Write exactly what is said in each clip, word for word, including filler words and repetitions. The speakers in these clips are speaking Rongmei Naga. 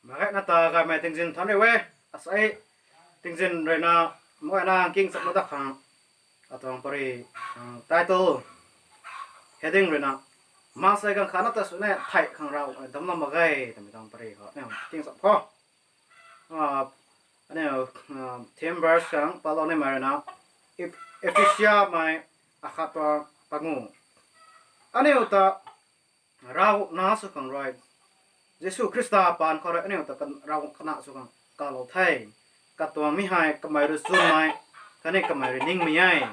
Mak gayna ta gaymei tingzin than ri e. Asei tingzin ruina, mei na king chap ma da khang, atuang pari, title, heading ruina, maansei ganv khat na ta swna thei khang Ravguangc damclou mak ge twmei tuang pari khou aniu king chap khou, aniu theme verse khang palou nimei ruina, Ephesimei akhat tuang pangu. Aniu ta Ravguangc na sw khang rui, Jisu Khrista paan khou rui aniu ta Ravguangc kana sw khang kalou the. Katuang mi hei kamei rui chwnmei khatni kamei rui ningmei e.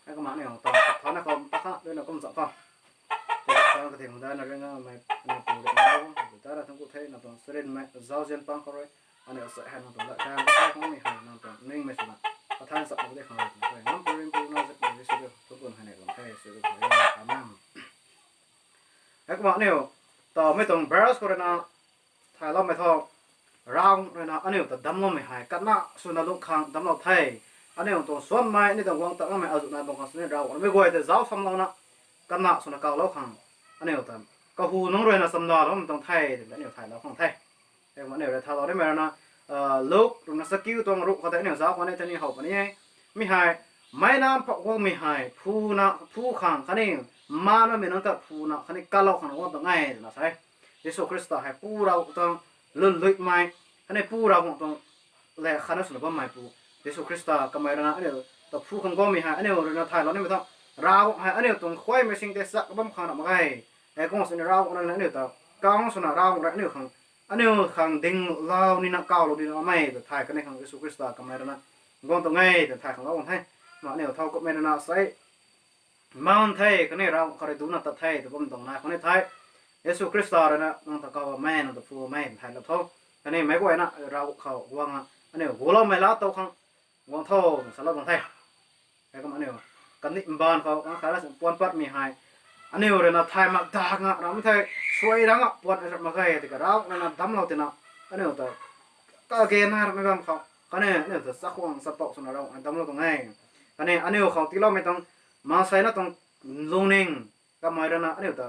Hei kumna aniu ta thana khou ta kha ruina kum chap khou, kathing dana ringa mei aniu pu rui na, tana thangc ku the nang tuang sarinmei zauzian pang khou rui, aniu sa hei nang tuang lat kan ta khou mi hei nang tuang ningmei swna, kathan chap mak de khang rui tuang the. Nang pu rin pu na zat mei sw thukun hei nei lam the sw. Amen. Hei kumna aniu ta mei tuang verse khou ruina thayloumei thu, Ravguangc ruina aniu ta damcloumei hei kana swna lung khang damclou the. Aniu tuang suanmei, aniu tuang guang ta ngammei azuh nai bam khang sini Ravguangc mei guay ta zauc samlouna, kana swna kalou khang, aniu ta kahu nunc ruina chamdalou bam tuang the twmei aniu thaylou khang the. Hei kumna aniu rui thaylou nimei ruina, Luk ruhna chakiu tuang ruh khou tei aniu zauc khwan e thei ni how puni e. Mi hei, meic nam phou guangmei hei phuna phu khang khatni, maan bammei nunc ta phuna khatni kalou khang guang tuang e twna sa e. Jisu Khrista hei Pu Ravguangc tuang lwnluimei khatni Pu Ravguangc tuang le khatna swna bammei pu, Jisu Khrista kamei ruina aniu ta phu khang guangmei hei aniu ruina thaylou nimei thu, Ravguangc hei aniu tuang khuaymei sing tei chak bam khang na mak ge. Hei kumna sini Ravguangc ruina aniu ta kang swna Ravguangc rui aniu khang, aniu khang dinglau nina kawlou nina bammei ta thay kani khang Jisu Khrista kamei ruina guang tuang e ta thay khang lou the. Kumna aniu thau kumhmei ruina sei maan the khatni Ravguangc khou rui duna tat the tw bam tuang nai khou ni the. Jisu Khrista ruina nang ta kaw bammei, nang ta phu bammei thaylou tho. Khatni meic guayna Ravguangc khou guangna aniu guloumei laa tow khang guang tho twna salou tuang the. Hei kumna aniu kandih mbaanv khou kang khat na puan patmei hei, aniu ruina thay mak da nga ramei thei, suai rana puan rap mak ge tiki Ravguangc ruina damclou tina, aniu ta kage na ramei bam khou khatni aniu ta chakhwang chapouh swna Ravguangc damclou tuang e. Khatni aniu khou tiiloumei tuang maansei na tuang lungning, kamei ruina aniu ta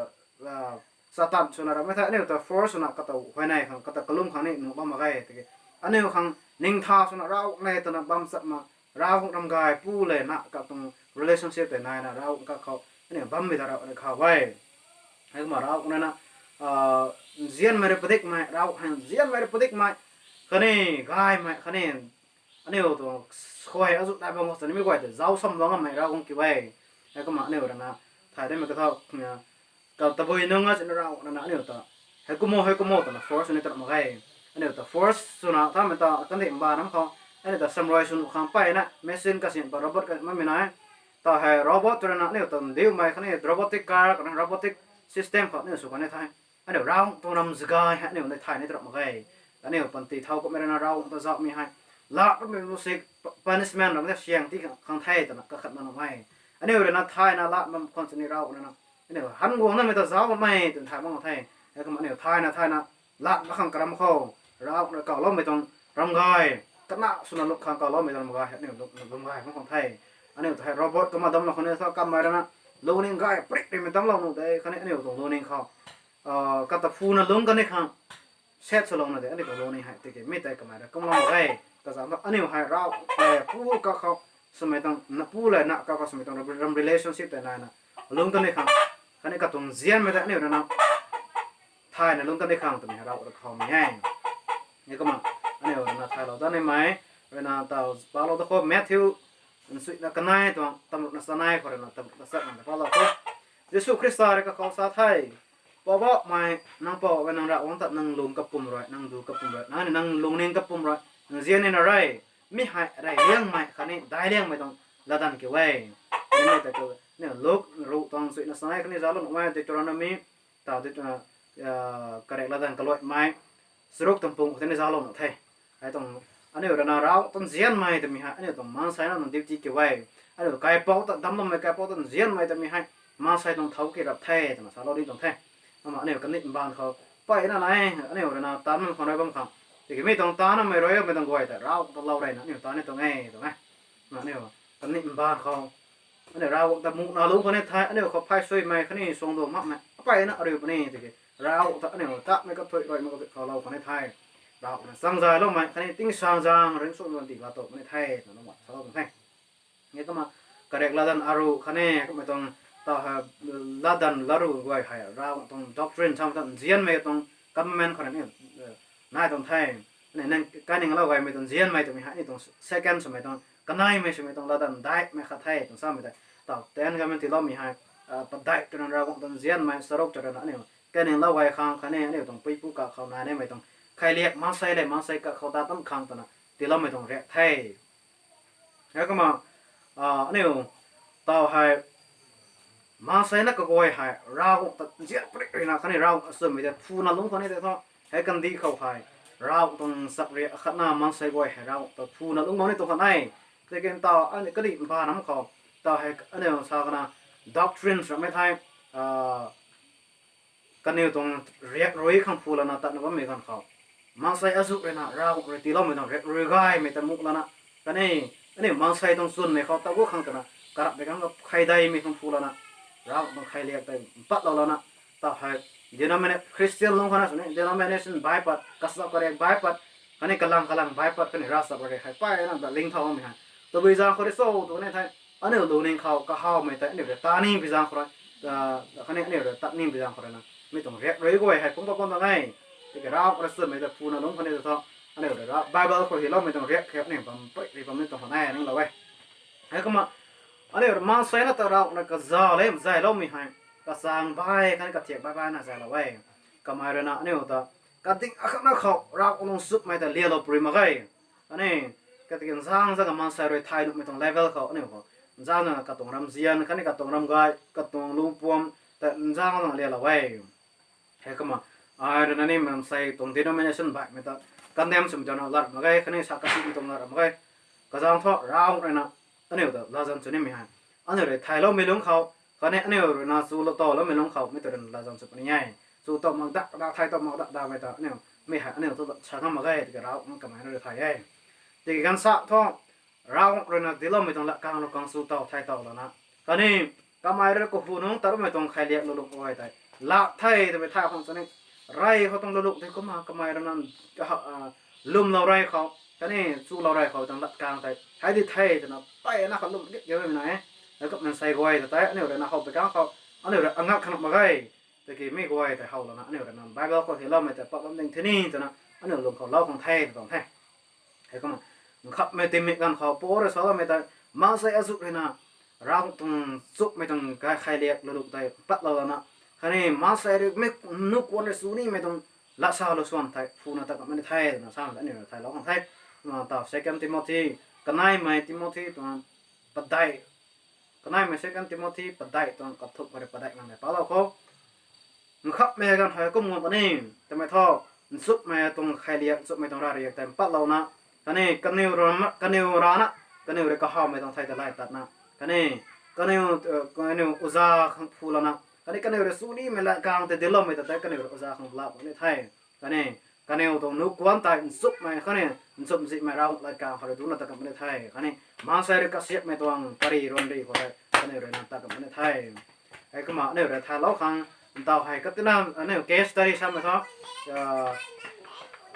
Satan swna ramei thei aniu ta force swna kata huayney khang, kata kalum khang ni nuh bam mak ge tiki, aniu khang ningtha swna Ravguangc le twna bam chap ma, Ravguangc ram gay pu le na katuang relationship tei naina Ravguangc kakhou aniu bammei ta Ravguangc khou e. Hei kumna Ravguangc ruina nzianmei rui padikmei, Ravguangc hei nzianmei rui padikmei khatni gaymei khatni aniu tuang suai azuh nai bam khou sini mei guay ta zauc samlou ngammei Ravguangc kiu e. Hei kumna aniu ruina thay daimei kathau, ka tabui nunc a sini Ravguangc ruina aniu ta hei kumna hei kumna twna force ni tat mak ge. Aniu ta force swna thamei ta kandih mbaanv nam khou aniu ta samruai sw nuh khang mpeyna machine kasin pa robot ka mamei nai. Ta hei robot ruina aniu ta ndiumei khatni robotic car khatni robotic system khou aniu sw kan ni the. Aniu Ravguangc tuang ram zagay hei aniu ni thay ni tat mak ge. Aniu panty thau kumhmei ruina Ravguangc ta zauhmei hei, lat rammei bu sik, punishment ram ta siang ti khang the twna kakhatna nuh e. Aniu ruina thayna lat bam khwan sini Ravguangc ruina aniu han guang namei ta zauc bammei twna thay bam the. Hei kumna aniu thayna thayna lat mak khang karam khou, Ravguangc rui kawloumei tuang ram gay, kana swna lung khang kawloumei tuang ram gay hei aniu lung, lung gay bam khang the. Aniu ta hei robot kumna damclou khang ni thu kamei ruina lungning gay prik rimei damclou nuh de khatni aniu tuang lungning khou kata phuna lungc kan ni khang set swlouna de aniu tuang lungning hei tiki mi tei kamei rui kumlou mak ge. Kazanc thu aniu hei Rav, e, pu kakhou swmei tuang, na pu le na kakhou swmei tuang ram relationship tei naina lungc kan ni khang khatni katuang nzianmei tei aniu ruina thayna lungc kan ni khang twmei hei Rav rui khoumei e. Hei kumna aniu ruina thaylou dat nimei ruina taw palou da khou Matthew nsuina kanei tuang tamruna chanei khou ruina tamruna chatna ta palou khou, Jisu Khrista rui kakhou sa the, Poubauhmei, nang Poubauhmei nang Ravguangc ta nang lung kapwm rui, nang du kapwm rui, nang ni nang lungning kapwm rui nzian nina rey. Mi hei reyliangmei khatni daic liangmei tuang latdanv kiu e. Nimei ta kiu, aniu Luk ruh tuang nsuina chanei khatni zauclou nuhmei, Deuteronomy, taw, Deut-, karek latdanv kaluaimei charuk tuang pung khou tei ni zauclou nuh the. Hei tuang aniu ruina Rav ta nzianmei twmei hei aniu tuang maansei na tuang duty kiu e. Aniu kaipouc ta damcloumei, kaipouc ta nzianmei twmei hei maansei tuang thau ki rap the twna salou ni tuang the. Kumna aniu kandih mbaanv khou mpeyna nai, aniu ruina taanv bam khang rui bam khang, tiki mi tuang taanv namei rui mei tuang guay ta Rav ta lou reyna aniu taanv ni tuang e tuang e. Kumna aniu kandih mbaanv khou aniu Ravguangc ta muhna lungc khang ni the, aniu khou phey suimei khatni suangduang makmei mpeyna ariu puni tiki Rav ta aniu tatmei kathuic ruimei kathuic khou lou khang ni the. Ravguangc na changzayloumei khatni tingsaengzaeng ringcsuangmei tuang tiilat tu puni the twna lung salou tuang the. Hei kumna kariak latdanv aru khatni kummei tuang taw hei latdanv laru guay hei Ravguangc tuang doctrine samei tuang nzianmei tuang commandment khou rui ni nai tuang the. Aniu nang kaninglou gaymei tuang nzianmei twmei hei aniu tuang second swmei tuang kaneimei swmei tuang latdanv daihmei khat the tuang samei tei taw Ten Commandment tiiloumei hei padeih twna Ravguangc tuang nzianmei charuk tei rui na aniu kaninglou gay khang khatni aniu tuang puipu kakhou nai nimei tuang khailiak maansei le maansei kakhou tat tam khang twna tiiloumei tuang riak the. Hei kumna aniu taw hei maansei na kaguay hei Ravguangc ta nzian prik rina khatni Ravguangc achwnmei tei phuna lungc khwan ni tei thu hei kandih khou hei Ravguangc tuang chakriak akhatna maansei guay hei Ravguangc ta phuna lungc bam ni tuang khat e. Tiki taw aniu kandih mbaanv khou taw hei aniu sa kana doctrines ramei thei kaniw tuang riak rui khang phu lana tatna bammei ganv khou maansei azuh rui na Ravguangc rui tiiloumei tuang riak rui gaymei ta mu lana khatni aniu maansei tuang chwnmei khou taw gu khang twna karapmei ganv khou khaideimei khang phu lana Ravguangc tuang khailiak tei mpatlou lana taw hei denomination Christian lungc khana swni denomination bai pat kasa kariak bai pat khatni kalang kalang bai pat khatni ravchap kariak hei payna ta ling thaumei hei tabui zaeng khou rui cho tu ni thei aniu lungning khou kahawmei tei aniu rui tat ni pi zaeng khou rui khatni aniu rui tat ni pi zaeng khou rui na mi tuang riak rui guay hei phungc pat bam tuang e. Tiki Ravguangc rui chwnmei ta phuna lungc khwan ni tei thu aniu rui Bible khou hyloumei tuang riak khe aniu bam pui ri bam ni tuang khwan e ninglou e. Hei kumna aniu rui maansei na ta Ravguangc rui kazauh le zayloumei hei kachang bai khatni kathiak bai bai na zaylou e. Kamei rui na aniu ta kading akhatna khou Ravguangc tuang nchumhmei ta lialou puri mak ge. Khatni katiki nzaeng zaeng maansei rui thay nuhmei tuang level khou aniu khou nzaeng zaeng katuang ramzian khatni katuang ramgay katuang lungpuam ta nzaeng zaeng lialou e. Hei kumna ai rui na ni maansei tuang denomination baihmei ta condemn swmei tuang lat mak ge khatni sa kasimei tuang lat mak ge. Kazaeng thu Ravguangc rui na aniu ta latzan chu nimei hei aniu rui thayloumei lungc khou khatni aniu rui na chulou tawloumei lungc khou mi ta rui na latzan chu puni e. Chu tau mak dak dak thay tau mak dak dakmei ta aniu mi hei aniu thu sa ngam mak ge tiki Ravguangc kamei na rui thay e. Tiki ganv sa thu Ravguangc rui na tiiloumei tuang lat kang rui kang chu tau thay tau lana khatni kamei rui kahu nungc tat bammei tuang khailiak luluk guay tei lat the twmei thay khang sini rey khou tuang luluk tei kumna kamei rui na lwmlou rey khou khatni chulou rey khou tuang lat kang tei hei di the twna peyna khou lwm git gimei na e. Hei kumna maansei guay ta tei aniu rui na how pei kang khou aniu rui angak khang mak ge. Tiki mi guay tei how lana aniu rui na Bible khou hyloumei tei pat bam ding the ni twna aniu lung khou lou khang the tw tuang the. Hei kumna nkhamhmei tingmik ganv khou Paul rui saloumei tei maansei azuh rui na Ravguangc tuang nchumhmei tuang khailiak luluk tei patlou lana khatni maansei rui mi nuh kuan rui chu nimei tuang lat salou suan thei phuna tat kamei ni the twna samei aniu rui thaylou khang the. Kumna taw Second Timothy, kaneimei Timothy tuang padeih, kaneimei Second Timothy padeih tuang kathumh khou rui padeih nganv tei palou khou nkhamhmei ganv hei kum guang puni twmei thu nchumhmei tuang khailiak nchumhmei tuang ravriak tei mpatlouna khatni kaniw rana kaniw rui kahawmei tuang thei ta lay tatna khatni kaniw uza khang phu lana khatni kaniw rui chu nimei lat kang tei dincloumei ta tei kaniw rui uza khang laa puni the. Khatni kaniw tuang nuh kuan tei nchumhmei khatni nchumh zihmei Ravguangc lat kang khou rui duna tat kamei ni the khatni maansei rui kasiamhmei tuang pary ruanri khou tei kaniw rui na tat kamei ni the. Hei kumna aniu rui thaylou khang ntaw hei katina aniu case study samei thu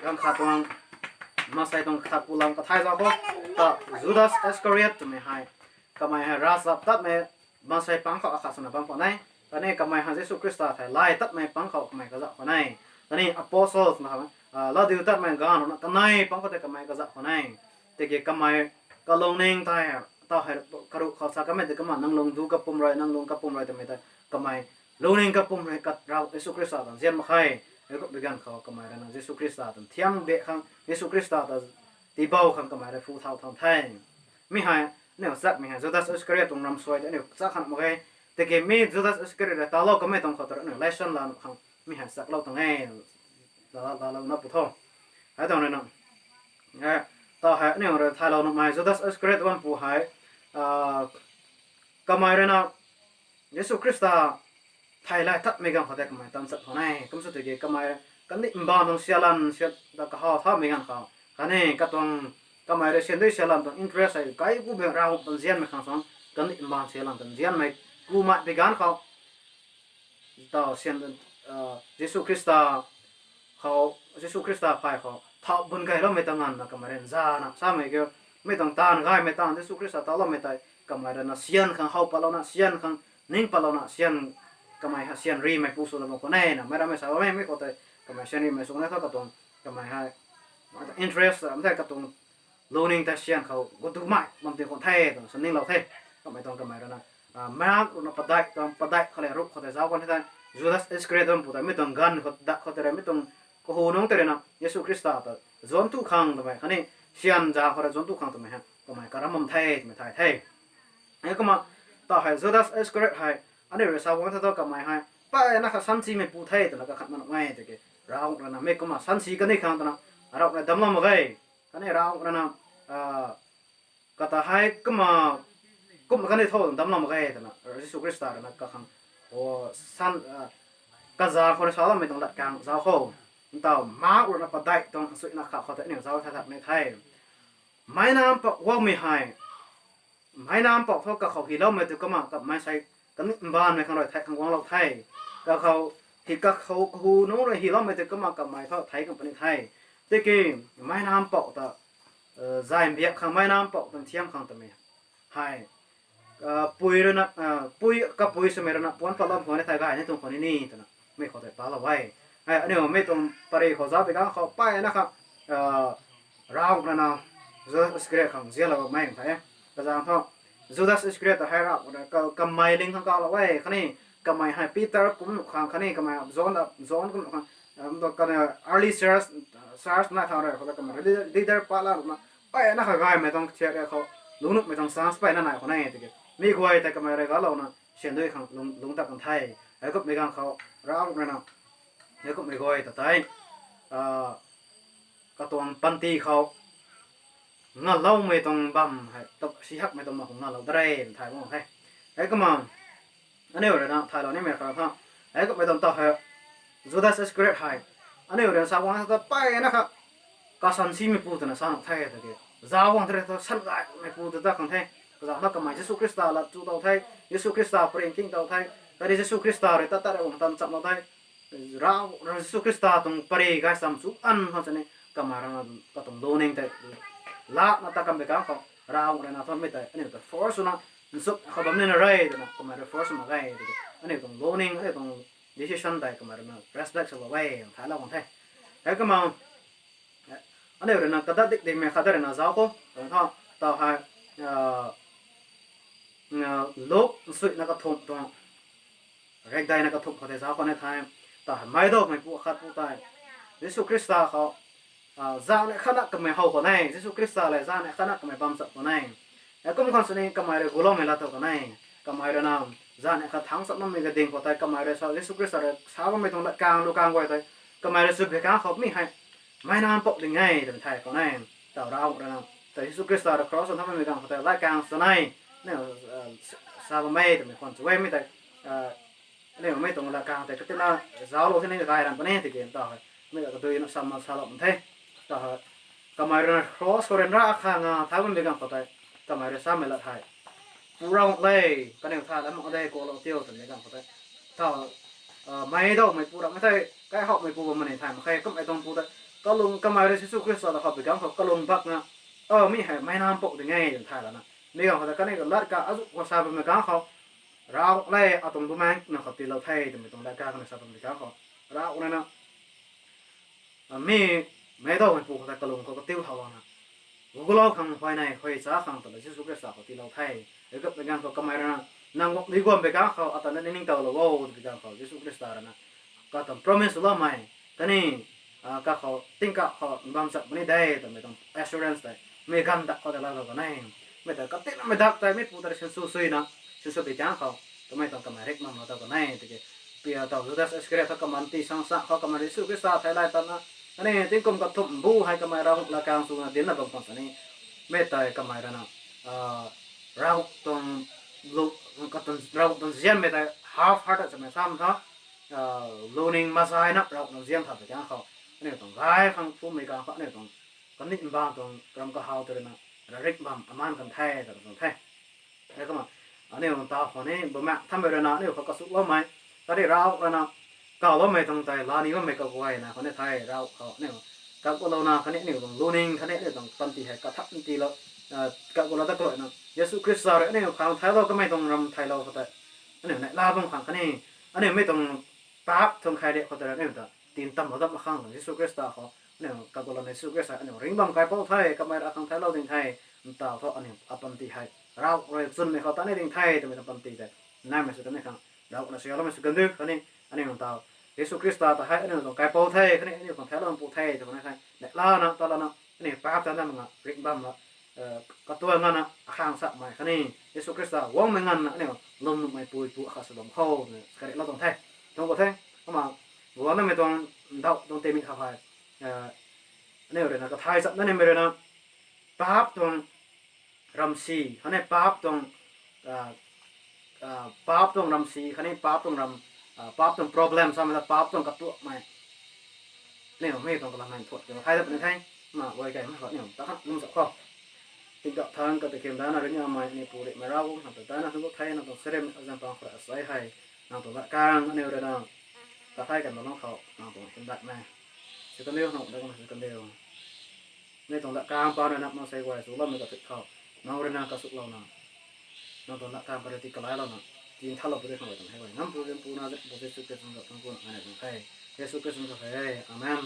ganv khat tuang maansei tuang khat pulam kathay zauc khou ta Judas Iscariot twmei hei kamei hei ravchap tatmei maansei pang khou akhat swna bam khwan e. Khatni kamei hei Jisu Khrista thei lay tatmei pang khou kamei kazauh khwan e. Khatni apostles na latdiu tatmei ganv rui na kanei pang khou tei kamei kazauh khwan e. Tiki kamei kalungning tei taw hei karuh khou sa kamei tei kumna nang lung duc kapwm rui nang lung kapwm rui twmei tei kamei lungning kapwm rui kat Rav Jisu Khrista ta nzian mak khe. Hei kumbi ganv khou kamei rui na Jisu Khrista ta thiam de khang Jisu Khrista ta tiibou khang kamei rui phu thau thau the. Mi hei aniu chakmei hei Judas Iscariot tuang ram suai tei aniu chak khang mak ge. Tiki mi Judas Iscariot rui talou kamei tuang khou ta aniu lesson laa nuh khang mi hei chaklou tuang e. Laa laa laa lou na pu tho. Hei tuang rui na taw hei aniu rui thaylou nuhmei Judas Iscariot bam pu hei kamei rui na Jisu Khrista thei lay tatmei ganv khou tei kamei tan chat khwan e. Kum sw tiki kamei kandih mbaanv tuang sialan siat ta kahaw thaumei ganv khou khatni katuang kamei rui sian dui sialan tuang interest hei kai ku beng Ravguangc ta nzianmei khang suang kandih mbaanv sialan ta nzianmei kumei pi ganv khou taw sian Jisu Khrista khou Jisu Khrista phay khou thau bun gayloumei ta nganvna kamei rui nzana samei kiu, mi tuang taanv gaymei taanv Jisu Khrista taloumei tei kamei rui na syan khang how patlouna, syan khang ning patlouna, syan, kamei hei syan rimei pu swlou bam khou nena meic rammei sa bammei mi khou tei, kamei syan rimei sw ne thu katuang, kamei hei interest, mei tei katuang lungning tei syan khou gudu mei bam ti khwan the twna sa ninglou the. Kamei tuang kamei rui na, Mark rui na padeih tuang, padeih khou le ruh khou tei zauc kan the tei, Judas Iscariot bam pu tei mi tuang ganv khou dat khou tei rui mi tuang kahu nungc tei rui na Jisu Khrista ta zuanc tu khang twmei khatni syan za khou rui zuanc tu khang twmei hei kamei karam bam the twmei thay the. Heikumna, ta hei Judas Iscariot hei, aniu rui sa guang the thu kamei hei mpeyna kha sansimei pu the twna kakhat mak nuh e tiki, Ravguangc rui na mi kumna sansi kani khang twna, Ravguangc rui damclou mak ge, khatni Ravguangc rui na, kata hei kumna, kumna kani tho damclou mak ge twna Jisu Khrista rui na kakhang, o, san, kaza khou rui saloumei tuang latkaeng zauc khou, ntaw Mark rui na padeih tuang nsuina kha khou tei aniu zauc thei thak ni the. Meic Nac Mpouh guangmei hei, Meic Nac Mpouh thu kakhou hyloumei tei kumna kamei sei kani mbaanvmei khang rui thei khang guanglou the. Kakhou, hei kakhou kahu nungc rui hyloumei tei kumna kamei thu thei khang puni the. Tiki Meic Nac Mpouh ta zay mbiak khang, Meic Nac Mpouh tuang thiam khang twmei hei, pui rui na, pui, kapui swmei rui na puanc patloumei khwan ni thei gay ni tuang khwan ni ni twna mi khou tei palou e. Hei aniu mi tuang pary khou zauc bi kang khou mpeyna kha, Ravguangc rui na Judas Iscariot khang nzianlou bammei the. Kazaeng thu Judas Iscariot ta hei Ravguangc rui na kamei ling khang kalou e khatni kamei hei Peter kum nuh khang khatni kamei John, John kum nuh khang, early church, church nai thau rui khou ta kamei leader pat la rui na mpeyna kha gaymei tuang thiak rui khou lungc nuhmei tuang chance mpeyna nai khwan e tiki, mi guay tei kamei rui galouna syan dui khang lungc, lungc tat kan the. Heikumhmei ganv khou Ravguangc rui na, heikumhmei guay ta tei, katuang panty khou nganloumei tuang bam hei, si hakmei tuang bam khou nganlou da re thay bam the. Heikumna, aniu rui na thaylou nimei kha tha, heikumhmei tuang ta hei, Judas Iscariot hei, aniu rui na sa guang the ta mpeyna kha kasansimei pu twna sa nuh the tiki, zauc guang the ta san gaymei pu tw ta khang the. Kazaeng thu kamei Jisu Khrista lat chu tow the, Jisu Khrista pary nking tow the, tari Jisu Khrista rui tat tat rui guang tan chamlou the. Rav, Jisu Khrista tuang pary gaychamv chu an khang sini kamei rui na katuang lungning tei latna tat kan bi kang khou Ravguangc rui na thu mi tei aniu ta force swna nchuk khou bam nina re twna kamei rui force sw mak ge tiki, aniu tuang lungning, aniu tuang decision tei kamei rui na respect sw bam e thaylou kan the. Heikumna, aniu rui na kadat dik dikmei khat rui na zauc khou tang tha, taw hei, Luk nsuina kathumh tuang, rekdeina kathumh khou tei zauc khwan ni the. Taw hei meic dawmeipu khat pu tei Jisu Khrista khou zan khatna kamei how khwan e, Jisu Khrista lev zan khatna kamei bam chap khwan e. Heikum khang sini kamei rui guloumei lat tow kan e. Kamei rui na zan khat thangc chap makmei kading khou tei kamei rui sa, Jisu Khrista rui sa bammei tuang latkaeng lu kang guay tei kamei rui sw bi kang khou mi hei Meic Nac Mpouh ding e twmei thay khwan e. Taw Ravguangc rui na, taw Jisu Khrista rui cross khou thammei ganv khou tei latkaeng sw nai, aniu sa bam e twmei khwan chu e mi tei, aniu mei tuang latkaeng tei katina zauclou the ni gay ram puni tiki taw hei mi kadui na sam na salou kan the. Taw hei kamei rui na cross khou ryanra khang a thau bammei ganv khou tei kamei rui samei lat hei, Pu Ravguangc le, kaniw thay lam mak de, kuaklou tiu twmei ganv khou tei, taw meic dawmeipu ramhmei tei kaihowmeipu bam mani thay mak khe. Kummei tuang pu tei kalung, kamei rui Jisu Khrista ta how bi ganv khou kalung bakna, mi hei Meic Nac Mpouh ding e twna thay lana, mi ganv khou tei kaniw latkaeng azuh khou sa bammei ganv khou, Ravguangc le, atuang bumaengh nang khou tiilou the twmei tuang latkaeng kaniw sa bammei ganv khou, Ravguangc rui na mi meic dawmeipu khou tei kalung khou katiu thau louna, gulou khang huayney huay cha khang twna Jisu Khrista khou tiilou the. Heikumhmei ganv khou kamei rui na, nang guang di guang bi ganv khou ata na ningtowlou o tw bi ganv khou Jisu Khrista rui na katuang promise loumei khatni kakhou tingkauh khou bam chap puni de twmei tuang assurance tei mi ganv dak khou tei laalou kan e. Mi tei katinamei dak tei mi pu tei sinsw suina, sinsw bi ganv khou kamei tuang kamei rik mamlou taw kan e tiki, pia taw Judas Iscariot thu kaman ti sang sa khou kamei Jisu Khrista thei lay tatna, khatni tingkum kathumh bu hei kamei Ravguangc latkaeng swna dincna bam khwan sini, mi tei kamei rui na, Ravguangc tuang, Ravguangc tuang nzianmei tei half hearted swmei sam tha, lungning mazaina Ravguangc tuang nzian tha bi ganv khou, aniu tuang gay khang phumei ganv khou aniu tuang kani mbaanv tuang karam kahaw tei rui na, rik bam aman kan the twna tuang the. Heikumna, aniu taw khou ni bumaengh thammei rui na aniu khou kachukloumei, khatni Ravguangc rui na kawloumei tuang tei laa ni bammei kaguayna khou ni the. Rav khou aniu Kagulouna khatni aniu tuang lungning khatni aniu tuang panty hei kathat ntilou, kagulouna ta kaluaina Jisu Khrista rui aniu khang thailou kamei tuang ram thailou khou tei aniu neihla bam khang khatni aniu mei tuang paap tuang khairiak khou tei aniu ta tintamlou dat mak khang Jisu Khrista khou aniu kagulouna Jisu Khrista aniu ringc bam kaipouc the, kamei rui akhang thailou ding the. Ntaw thu aniu apanty hei Rav rui chwnmei khou ta ni ding the twmei tuang panty tei naimei sw kan ni khang, Rav na sualoumei sw kan diu khatni aniu ntaw Jisu Khrista ta hei aniu tuang kaipouc the khatni aniu khang thailou pu the twmei hei neihlana talana aniu paap ta na manga ringc bam la, katuang nganvna akhang samei khatni Jisu Khrista guangmei nganvna aniu lwmmei pui pu akhat sw bam khou twmei kariklou tuang the. Tuang khou the, kumna guangmei tuang ndauh tuang tei mi khou hei aniu ruina kathay chap na nimei ruina paap tuang ramsi khatni paap tuang, paap tuang ramsi khatni paap tuang ram, paap tuang problem samei ta paap tuang katuakmei aniu mei tuang kalam hei thuat twna thay dat puni the. Kumna guay kaimei khou aniu ta khat lum sa khou tingkauh thangc kata khim dana rui ni amei aniu pu rihmei Ravguangc khang ta dana hang gu the. Nang tuang sarim azaeng pang khou rui asei hei nang tuang lat kang aniu ruina kathay kan bam khou nang tuang hymdatmei sw kan diu, nang da kan sw kan diu. Mei tuang lat kang pa ruina Mosei guay chuloumei kathik khou nang ruina kasuklouna nang tuang lat kang pa rui ti kalaylouna tinthanlou pu di khang guay tuang hei guay ngampu rinpu na zip bu Jisu Khrista tuang kum nai tuang the. Jisu Khrista tuang the. Amen.